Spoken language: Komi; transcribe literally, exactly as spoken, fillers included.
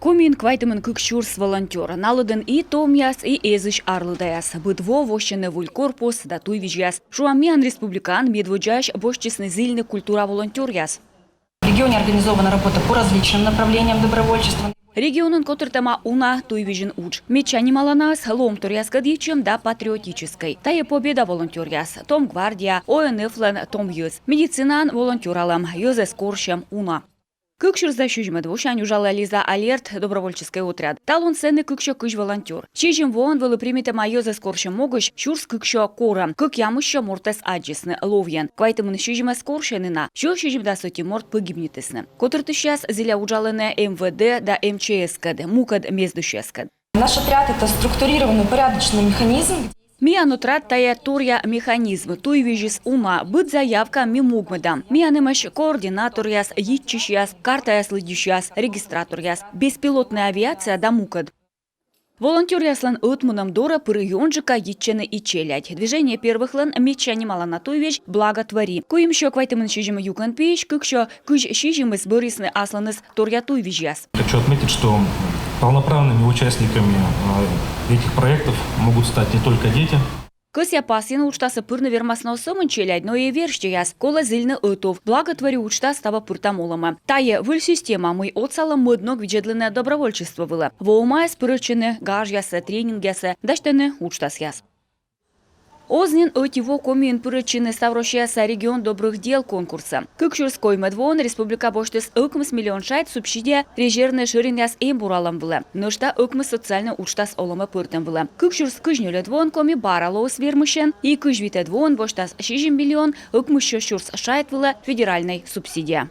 Комиын квайтымын кык сюрс волонтёр. На лыдын и томъяс, и эзысь арлыдаяс. Быд во воссьӧны выль корпус да туйвизьяс. Шуам, миян республикаын медводдзаысь босьтчисны зільны культура волонтёръяс. В регионе организована работа по различным направлениям добровольчества. Регионын котыртӧма уна туйвизьын удж. Медся нималанаыс — лоӧмторъяскӧд йитчӧм да патриотическӧй. Тайӧ «Победа» волонтёръяс, том гвардия, О Н Ф-лӧн том йӧз. Медицинаын волонтёралӧм, йӧзӧс корсьӧм уна. Кык сюрс да сизимӧд восянь уджалӧ «Лиза Алерт» добровольческӧй отряд. Талун сэні кыксё кызь волонтёр. Сизим воӧн вӧлі примитӧма йӧзӧс корсьӧм могысь сюрс кыксё корӧм. Кӧкъямыссё мортӧс аддзисны ловйӧн. Квайтымын сизимӧс корсьӧны на. Сё сизимдас ӧти морт погибнитісны. Котыртысьяс зіля уджалӧны М В Д да М Ч С-кӧд, мукӧд мездысьяскӧд. Наш отряд — это структурированный, упорядоченный механизм. Миян отряд — тайӧ торъя механизм, туйвизьыс уна, быд заявка ми могмӧдам. Миян эмӧсь координаторъяс, йитчысьяс, картаяс лыддьысьяс, регистраторъяс, беспилотная авиация да мукӧд. Волонтёръяслӧн ӧтмунӧм дорӧ пыр ёнджыка йитчӧны и челядь. «Движение первых»-лӧн медся нималана туйвизь «Благо твори». Куимсё квайтымын сизим юкӧн пиысь кыксё кызь сизимыс бӧрйисны аслыныс торъя туйвизьяс. Хочу отметить, что полноправными участниками э, этих проектов могут стать не только дети. Кӧсъя пасйыны уджтасӧ пырны вермас на оз сӧмын челядь, но и верстьӧяс. Колӧ зільны ӧтув. «Благо твори» уджтас таво пыртӧм олӧмӧ. Тайӧ выль система, мый отсалӧ мӧд ног видзӧдлыны добровольчество вылӧ. Воӧмаяс пырӧдчӧны гажъясӧ, тренингъясӧ, дасьтӧны уджтасъяс. Оз нин ӧти во Комиын пырӧдчыны ставроссияса «Регион добрых дел» конкурсӧ. Кык сюрс коймӧд воын республика босьтіс ӧкмыс миллион шайт субсидия резервнӧй шӧринъяс эмбуралӧм вылӧ, нӧшта ӧкмыс социальнӧй уджтас олӧмӧ пӧртӧм вылӧ. Кык сюрс кызь нёльӧд воын Коми бара лоис вермысьӧн, и кызь витӧд воын босьтас сизим миллион ӧкмыссё сюрс шайт вылӧ федеральнӧй субсидия.